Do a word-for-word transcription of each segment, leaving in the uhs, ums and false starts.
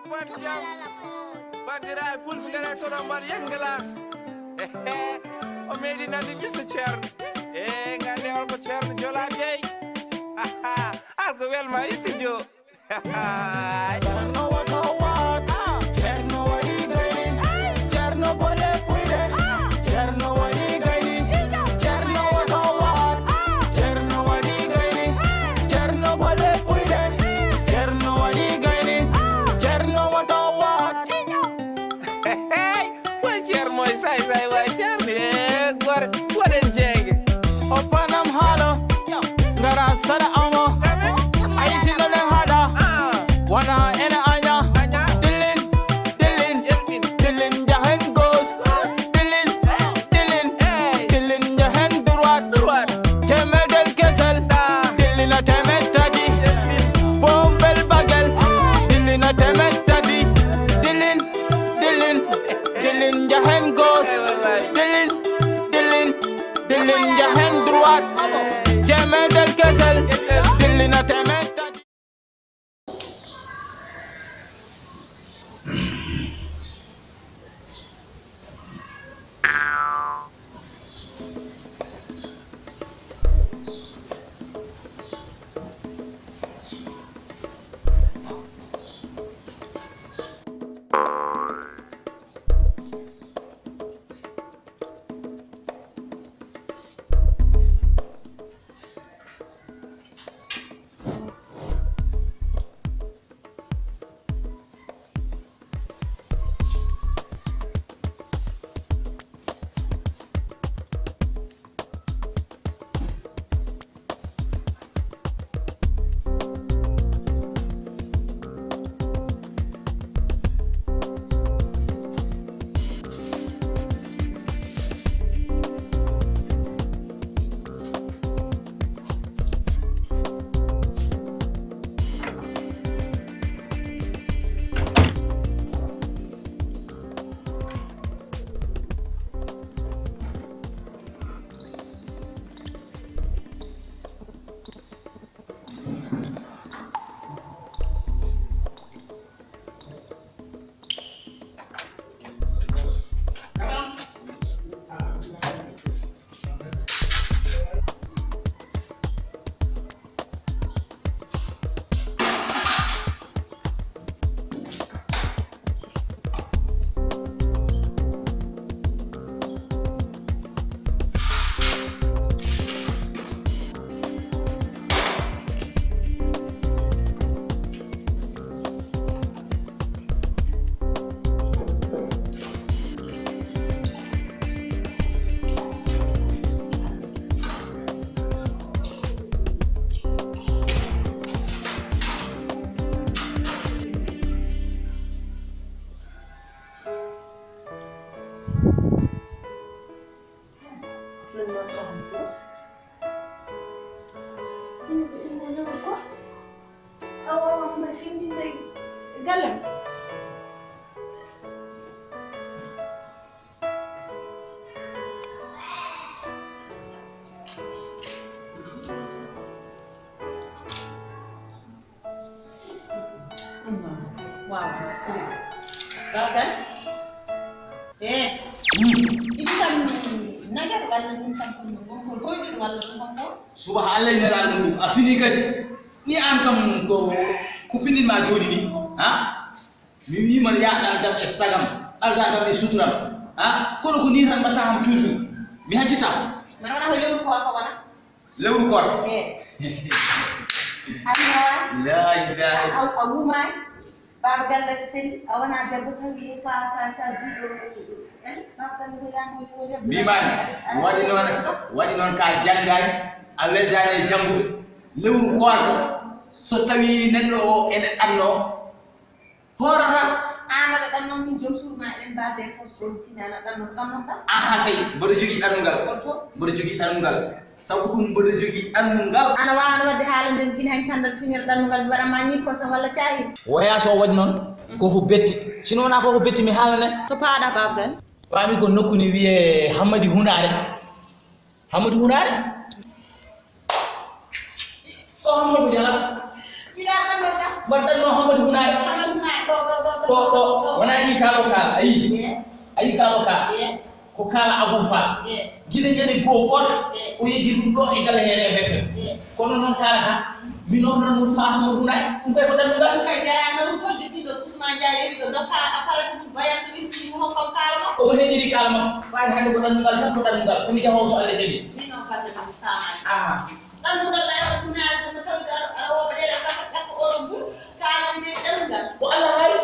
Mbaɗ jam. Banndiraaɓe fulfulde, soɗon mbaɗ yen glace. O meeɗi nande Mister Ceerno. E ngannde on ko Ceerno Jola Bey. Alko welma studio. Ceerno waɗi gayni, Ceerno bole puyde, Ceerno waɗi gayni, Ceerno waɗo waat, Ceerno waɗi gayni, Ceerno bole puyde, Ceerno waɗi gayni, Ceerno waɗo waat. Hey, way Ceerno moy say say way Ceerno e gore waɗen jeege. O panam haala ngara sara ango. Ay si no le haala wana ene anya. Dillin, dillin, dillin jahen gos. Dillin, dillin, dillin jahen droite. Temedel kesel, dillina temed tati. Bombel bagel, dillina temed tati. Dillin, dillin, dillin jahen gos. Dillin, dillin, dillin jahen droite. Temedel kesel, dillina temed tati. Waaw. Bagal. Eh. Ibi kam nagar walla ɗum kam ko ɗum ko goyɗum walla ɗum kam ko? Suba ha Allah ina laal ɗum a fini kadi. Ni an kam ko ko fini ma joni ni. Ha? Mi wi man ya ɗal dam e sagam, ɗal dam e suturam. Ha? Kono ko ni tan mbatta ham toujours. Mi hajjita. Mana wona ko lewru ko ko wona? Lewru koor. Eh. Annawa. La ilaha. A, a, a wumaani. Baaba Galle ko seli, a wonaa debbo tan wiyee ka, ka, ka jiiɗo, eh, Baaba Galle ko yaani ko debbo. Mimani, waɗi noon, waɗi noon ka janngaani, a weldaani e jannguɓe. Lewru koorka, so tawii neɗɗo o ene ɗannoo, hoorata. Aan aɗa ɗannoo min joom suudu ma eɗen mbaade e pos o ruttina aɗa ɗannoo ko ɗannoo ɗa? Aha kay, mboɗo jogii ɗannungal. Holto? Mboɗo jogii ɗannungal. Sabu ɗum mboɗo jogii ɗannungal. Ana waawno waɗde haala nden gila hen kandal sinir ɗannungal mi waɗan ma ñikkosam walla caahi? Woya so waɗi noon, koko betti. Sino wonaa koko betti mi haalane. To paaɗa baabgal? Paami ko nokku ne wiyee Hammadi Hunaare. Hammadi Hunaare? O Hammadi Jala. Mbaɗɗatno Hammadi Hunaare. Ɗo, ɗo, wona yii kaalo kaala, a yii? A yii kaalo kaala? Ko kaala Abou Fall. Gila ñande goo gorko, o yeji ɗum ɗo e galle he rewɓe ɓe. Kono noon kaala ka, mi noon noon ɗum faa homo ɗum nayi, ɗum koy ko ɗannungal. Ɗum kay jaraani ɗum ko joɗɗiiɗo Ousmane Ndiaye yewi ɗo, dokka a fala ɗum voyage ɗum ɗum hono kam kaala makko. Omo heñiri kaala makko. Faade hannde ko ɗannungal tan, ko ɗannungal. Ko mi jahoowo so Allah jaɓi. Min noon fadde mi faamaani. Aha. Ɗannungal laa, ɗum naati ɗum tawi aɗa wooɓa ɗee ɗoo kala ƴakka oɗo mbur, kaala on ɓe ɗanngal. Ko Allah haali.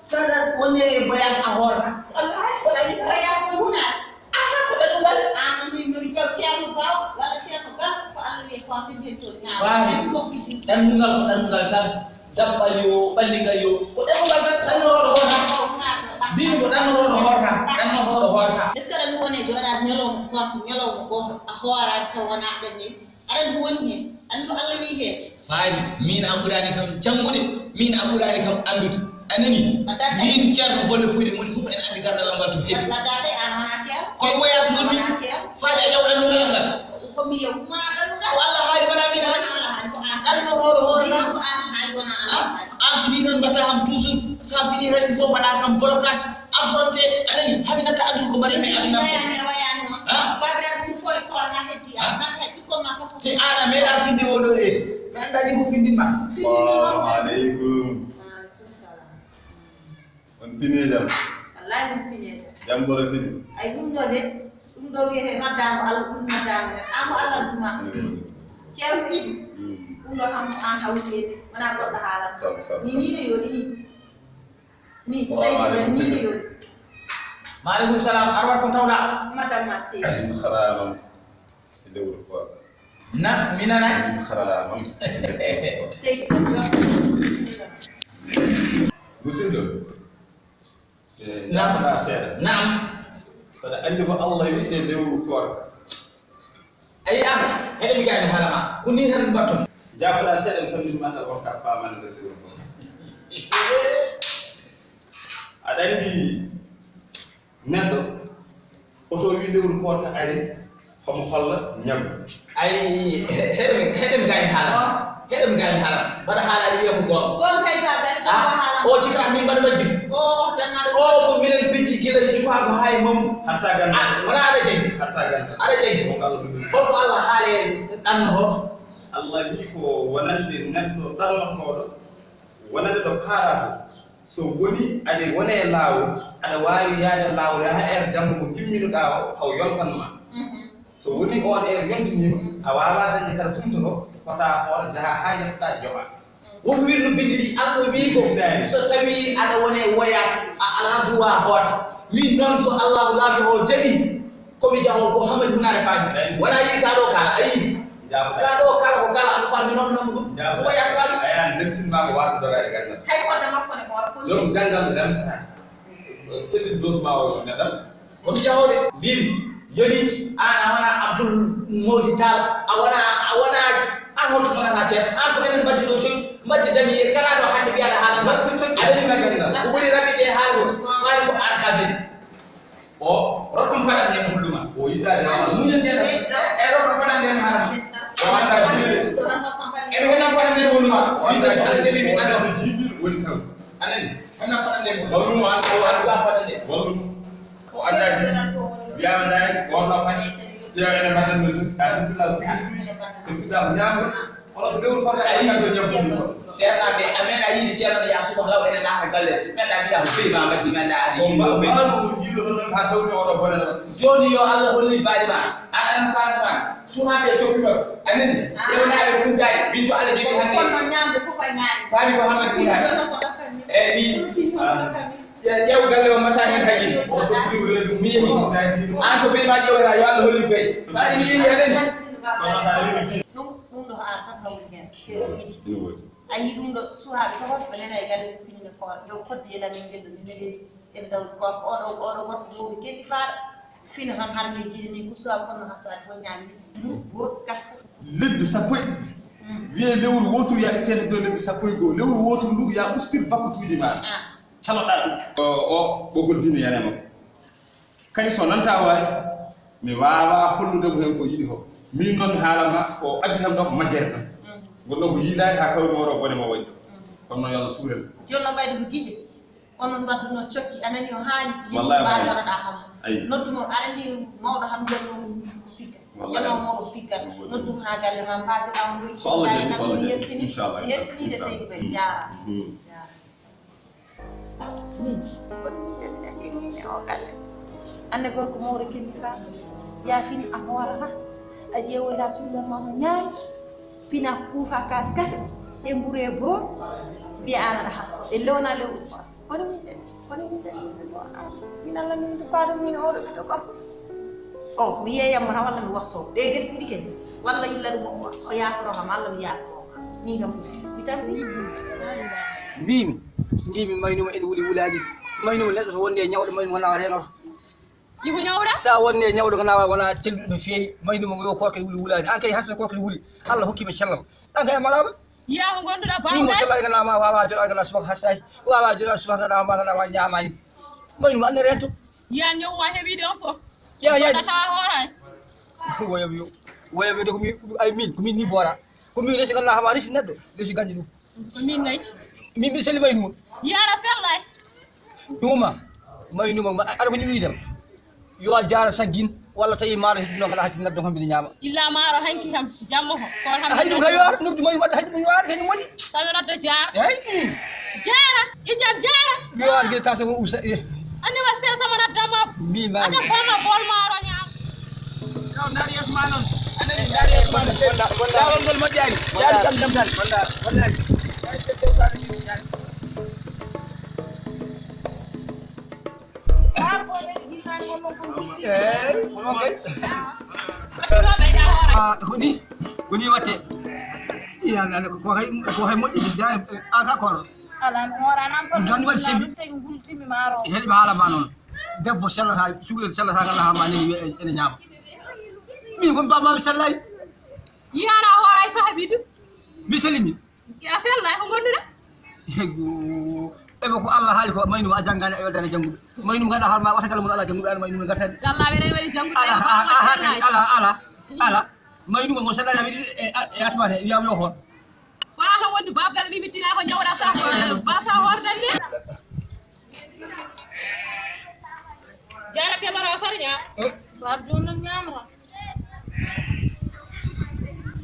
Saɗa wonde e voyage a hoorata. Ko Allah haali, ko ɗanngal. Voyage ko hunaade. Aha, ko ɗanngal. Aan on min no jaw Ceerno Baw, walla Ceerno Gal, ko Allah wiye ko a findin to ñaama. Faami. Ɗanngal ko ɗanngal tan. Dabbal yo, ɓalligal yo, ko ɗanngal tan, ɗannotooɗo hoorata. Mbimi ko ɗannotooɗo hoorata, ɗannotooɗo hoorata. Est-ce que aɗa woni e jooɗaade ñalawma, ko ñalawma gooto, a hooraade taw wonaa aɗa ni? Aɗa anndi ko woni heen? Anndi ko Allah wiyi heen? Faari, miin a ɓuraani kam janngude, miin a ɓuraani kam anndude. A nanii? Adda kay. Miin Ceerno Bolle Puyɗe moni fof en anndi ganndal am ngal to heewi. Adda kay, aan wonaa Ceerno. Koye voyage ngonmi. Wonaa Ceerno. Faade a ƴeew ɗannungal am ngal. Ko mi yew, ɗum wonaa ɗannungal. Ko Allah haali, wonaa miin haali. Wonaa Allah haali, ko aan. Ɗannotooɗo hoorata. Ko aan haali, wonaa Allah haali. Aan ko nii tan mbaɗta kam toujours. So a finii tan, il faut mbaɗa kam blocage, affronté, a nanii? Haa mi natta aduna ko mbaɗen mi aduna ko. Wayaani, a wayaani noon. Ha? Baabiraaɓe mum fof e koor maa heddi. Ha? Aan tan hay ɓikkol maa fof ko. Si aan a meeɗaa finde oo ɗoo heure. Mi anndaa ni ko findin ma. Assalamu aleykum. Waaleykum salaam. On pinii jam? Wallaahi on pinii jam. Jam ɓolo fini? Ay, ɗum ɗoo de, ɗum ɗoo wiyetee noddaango Allah, ɗum noddaango en. Aan ko Allah tuma. Mm. Ceerno Idy. Mm. Ɗum ɗoo kam ko aan hawri e wonaa goɗɗo haalata. Sal, sal, ni, sal. Ni ne yooɗi ni. Ni, Salamu aleykum, ni ne yooɗi. Maaleykum salaam. Ar wat ko tawɗaa. Madame ma seydi. Min xaraa noon. E lewru koor. Na, mi nanaani. Min xaraa noon. Seydi. Musidɗo. E, naam. Jaafoɗaa seeɗa. Naam. Saɗa anndi ko Allah wiyi e lewru koor. Ayi aan, heɗe mi gayni haala ma. Ko nii tan mbatton. Jaafoɗaa seeɗa, mi sammbini ma taw on ka faamaani nder lewru koor. Aɗa anndi neɗɗo, hoto wi lewru koor ka ari, homo holla ñamdu. Ay, he-, heɗe mi, heɗe mi gayni haala. Oh. Heɗe mi gayni haala. Mbaɗa haala aɗa wiya ko goonga. Goonga kay ka gayni, ah, goonga haala. O cikra min mbaɗa majjim. Oh, oh, jannaɗo. O ko minen pijji gila e cukaaku haa e mamu. Hatta ganda. Ah, wala aɗa janngi. Hatta ganda. Aɗa janngi. Ko Allah ɗum. Holko Allah haali e ɗanno o? Allah wi ko wonande neɗɗo ɗannotooɗo, wonande ɗo paaɗaa to. So woni aɗa wona e laawol, aɗa waawi yahde laawol, yaha heure janngo mo ngimminoɗaa o, taw yontan ma. Mhm. So woni oon heure yontiniima, a waawaa dañde kala tumtoro, fota hoore, njaha haa njettoɗaa, joɓaa. Woto wir no binndi ɗi, Allah wii ko, so tawii aɗa wona e voyage, a alaa droit hoore. Min noon, so Allahu laafi o jaɓi, ko mi jahoowo ko Hamadi Hunaare Paami. Wona yii kaa ɗoo kaala, a yii? Jaabuɗaa. Kaa ɗoo kaala ko kaala Abou Fall, mi noon noon ɗum. Jaabuɗaa. Ko yaasi Paami. A yaani, lemtin maa ko waasa dogaade ganndal. Hay koɗɗo makko ne ko waɗa ko. Joom ganndal remsata. Tellin doos maa o neɗɗam. Ko mi jahoowo de. Mbimi, yoni, aan a wona Abdoul Mody Tall, a wona, a wona, aan holto ngonata ceerno? Aan ko enen mbaddi ɗo coggi, mbaddi damiye, ngaraa ɗo hannde mbiyaɗa haala mbaddi coggi. Aɗa ni ganndal. Ko ɓuri raɓɓiɗde e haala o, faami ko aan ka deni. O rokkam faɗande mo holluma. O yiɗaade haala. Muña seeɗa. E rokkam faɗande mo haala. O anndaa juulde. Eɓe henna faɗande mo holluma. Min ɓe so Allah jaɓi mi annda. Jiiɓiiɗo woni kanko. Anani? Henna faɗande mo. Wallum o anndaa. O anndaa faɗande. Wallum. O anndaa juulde. Wiyaama ndaari, o anndaa faɗande. Jeewa ene faɗande. A tigi la sigi. Tigi la ñaama. Kono so lewru kono ay ñamde ñamde ko. Seernaaɓe, a meeɗa yiide ceerno ɗo yaa suba law ene naata galle. Men ɗa mbiɗa ko sey ma majji, men ɗa adi. O yiide ma, o yiide. Ɓaaɗo o jiiɗo ɗon ha tawni oɗo bone ɗon. Jooni yo Allah holli baɗi ma. Aɗa anndi kaɗa ma. Suhaaɓe tokki ɗo. A nani? Ƴeewnaaɓe kumtaade. Min so Allah jaɓi hannde. Kono ñamde fof a ñaami. Faami ko Hamadi Wulaare. Ɗum ɗon ko dokkal min. Eyi, mi. Ɗum ɗon ko dokkal min. Ƴe-, ƴeew galle o mbaɗta heen haji. O tokki ɗum reedu. Mi yehi. Aan ko bey ma ƴeewata, yo Allah hollu bey. Faade mi yehi aɗani. Ɗum, ɗum ɗo ko aan tan hawri heen. Ceerno Idy. Ina woodi. A yii ɗum ɗo, suhaaɓe tawata ko nena e galle so pinine koora. Ƴeew kodde e lamen ngel ɗo, mi nani en dawri gorko. Oɗo, oɗo gorko mawɗo keɗi faaɗa. Fino han har mi jiɗi ni, ko suhaaɓe kono han saɗa ko ñaami ni. Ɗum, go, kadi fof. Lebbi sappo e ɗiɗi. Mm. Wiyee lewru wooturu yaa ittee ɗo lebbi sappo e goo. Lewru wooturu ndu yaa ustir bakkutuuji maa. Ah. Caloɗaa ɗum. O, o, ɓoggol diine yanaama. Kadi so nanta waawi, mi waawaa hollude mo heen ko yiɗi ko. Miin noon mi haalan ma ko addi tan ɗo ko majjere tan. Mm. Ngon ɗon ko yiilaade haa kawri mawɗo bone mo waɗi ɗo. Mm. Kono yo Allah suren. Jonno mbayde ko giƴe. Onon mbaɗduno cokki, a nani o haali. Wallahi, wallahi. Mbaajotoɗaa kam. Ayi. Noddu mo, aɗa anndi mawɗo kam, jonno mo ko piggal. Wallahi. Jonno mo ko piggal. Wallahi. Noddu mo haa galle ma, mbaajoɗaa mo. So Allah jaɓi, so Allah jaɓi. Hersini, inchallah, hersini de inchallah. Seydi Bay. Mm. Jaaraama. Mm. Jaaraama. Min, kono min nani min o galle. Anne gorko mawɗo kelli fa. Yaafini a hoorata. A ƴeewoyta suudan ma mo ñaami. Pina kuufa kaas kadi. E mburu e bool. Mbiya aan aɗa hasso. E lewna lew. Kono min de, kono min de, min de, min Allah min de faado min oɗo ɓiɗɗo gorko. O, mi yeeyammo tan walla mi wasso. Ɗe geɗe ɗiɗi kay. Walla yilla ɗum o, o yaaforo kam, walla mi yaaforo kam. Min kam, mi tampi. Mbimi, mbimi maynuma ene wuli wulaani. Maynuma neɗɗo so wonde e ñawɗo maynuma na renoto. Ibu ñawɗa? Sa wonde e ñawɗo ko nawa wona celluɗo no feewi. Maynuma ngo yo korke wuli wulaani. An kay hasso korke wuli. Allah hokki mi cellal. An kay a malaama. Yaa ko ngonduɗa. Min mo bawɗe sellal ngana ma wawa joɗal ngana subaka hassay. Wawa joɗal subaka ngana ma ngana ma ñamani. Maynuma anne rento. Yaa ñaw ma heɓiɗo on fof. Ya ya. Tawa horay. Woyam yo. Woyam yo de ko mi ay min ko min ni bora. Ko min resi ngana hama resi neddo. Resi ganji ɗum. Ko min nayti. Min mi selli maynuma. Yara sellay. Ɗuma. Maynuma ma aɗa ko ñumi dem. Yo a jaara saggin walla tawi maaro heddi noon kala hatti ngaddo kam mbiɗa ñaama. Illa maaro hanki kam jamma ko. Ko hay ɗum kay yo ar noddu maynuma adda hay ɗum yo ar kañum woni. Tawi nodda jaara. Hey. Jaara. Ijam jaara. Yo ar gila tasa ko usa e. Ani wa sel sama na dama. Mbi ma. Ata bama bol maaro ñaam. Yo ndar yes ma noon. Anani ndar yes ma noon. Dawol ngol moƴƴaani. Jaari kam dam tan. Wonda wonda. Eyi, ko noon kay. Ah, ko ni, ko ni watte. Iya, nana ko hay, ko hay moƴƴi, jaa, ah, ka kono. Ala, mi hoora nan ko. Ɗum tan waɗi sebi. Tawi ngultimi maaro. Heɗi ma haala ma noon. Debbo sellata, sukre sellata, ngala ha ma nani wiya ene ñaama. Min ko baba mi sellay. Yiyana hoora e sahabi ɗum. Mi selimi. A sellay ko ngonduɗa? Hego. Ebe ko Allah haali ko maynuma a jangani a weldana janguɓe. Maynuma ganda har ma wata kala mun Allah janguɓe ala maynuma gatani. Allah ɓe ren waɗi janguɓe. Ala ala ala ala. Maynuma mo sallana mi e asmane wiyam yo hon. Wala ko wondu babgal mi mittina ko ñawda sa ko ba sa hordal ni. Jarate mara sarnya. Bab jonno ñamra.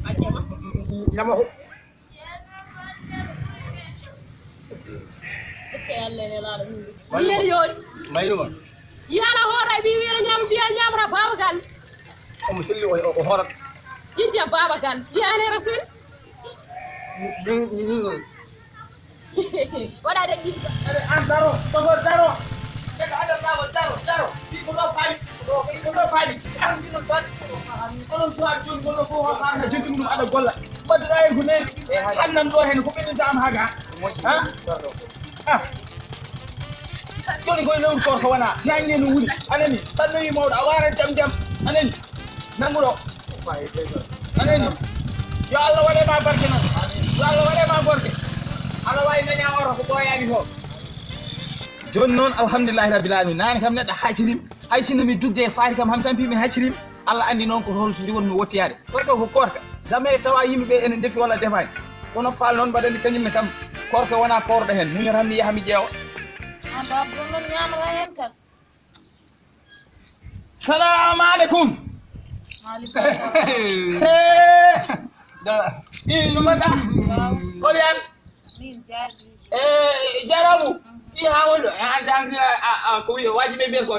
Ajama. Nama ho. Est-ce que Allah ne la la. Yeri yori. Maynuma. Yala horay bi wira ñam biya ñamra baba gal. Omo selli o o horat. Ije baba gal. Yane rasul. Waɗa de ɗiɗi. An daro, togo daro. Kadi adata ko daro daro. Ɗi ko ɗo faali. Ko ɗo faali. An ɗi ɗon faali. Onon tuwaaɓe jooni gonɗo fof on haala jogi ɗum aɗa golla. Mbaɗduɗa hen ko neeri. Annan ɗo hen ko ɓeɗɗinta am haga. Ha? Ah. Jooni koye lewru koor ko wona nange no wuli. Anani tan nowi mawɗo a waara jam jam. Anani. Nanguɗo. Anani. Yo Allah waɗe ma barke noon. Yo Allah waɗe ma barke. Aɗa wawi daña oto ko ɓooyaani ko. Jooni noon alhamdulillahi rabbil alamin nani kam neɗɗo haccirim. Hay sinno mi dugde e faati kam ham tampi mi haccirim. Allah andi noon ko holto ndi wonmi wottoyaade. Kono ɗo ko koorka. Jamais tawa yimɓe ɓe ene ndefi walla defaani. Kono faal noon mbaɗani kañum ne kam. Koorka wona koorɗo heen. Muño tan mi yaha mi ƴeewa. An baba jooni noon ñamata heen tan. Salamu aleykum. Maaleykum salaam. Hey. Jara. Ii, no mbaɗɗa? Waaw. Ko yan? Min jaardi. Eh, jaramu. Ii, haa wonɗo. Eh, an tan, a, a, ko wiyo, waaji ɓe mbiyata ko.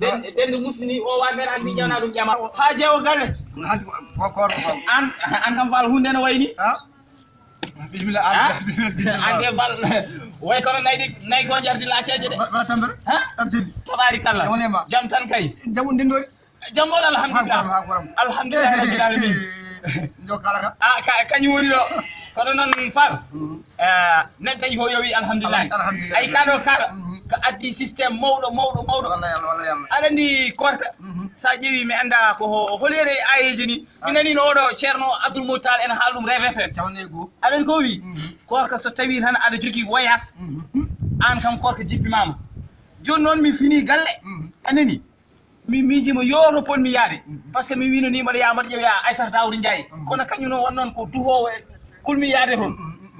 Den, den, den musni o wa men an mi ƴewna ɗum ƴama. Haa jeewo galle. Hannde ko, ko, ko. An, an kam faal hunde no wayni. Ah. Bismillah. Ha? Bismillah. Ande bal. Way kono nayi de, nayi ko jardi la ceeje de. Ba, ba tambere. Ha? Am sidi. Tabarikalla. Wonema. Jam tan kay. Jam on dindori. Jam on alhamdulillah. Ha, goram, ha, goram. Alhamdulillah rabbil alamin. Njo kala ka. Ah, ka, kañum woni ɗo. Kono noon faal. Mhm. Eh, neɗɗo tawi ko yowi alhamdulillah. Alhamdulillah. Ay kaɗo kaɗa. Mhm. Ka addi système mawɗo, mawɗo, mawɗo. Wallahi Allah, wallahi Allah. Aɗa andi korka. Mhm. Sa ƴeewi mi anda ko ho-, holere ayeji ni. Mi nani no oɗo Ceerno Abdoul Moutal en haala ɗum Rewɓe F M. Tawane go. Aɗa andi ko wi? Mhm. Korka so tawi tan aɗa jogii voyage, mhm, aan kam korka jippimama. Jooni noon mi fini galle. Mhm. A nani? Mi miijima yooto ponmi yaade. Mhm. Par ce que mi wino ni mbaɗa yaa mbaɗa ƴeew yaa Aissata Daouda Ndiaye. Mhm. Kono kañum noon won noon ko duhoowo e kulmi yaade toon. Mhm.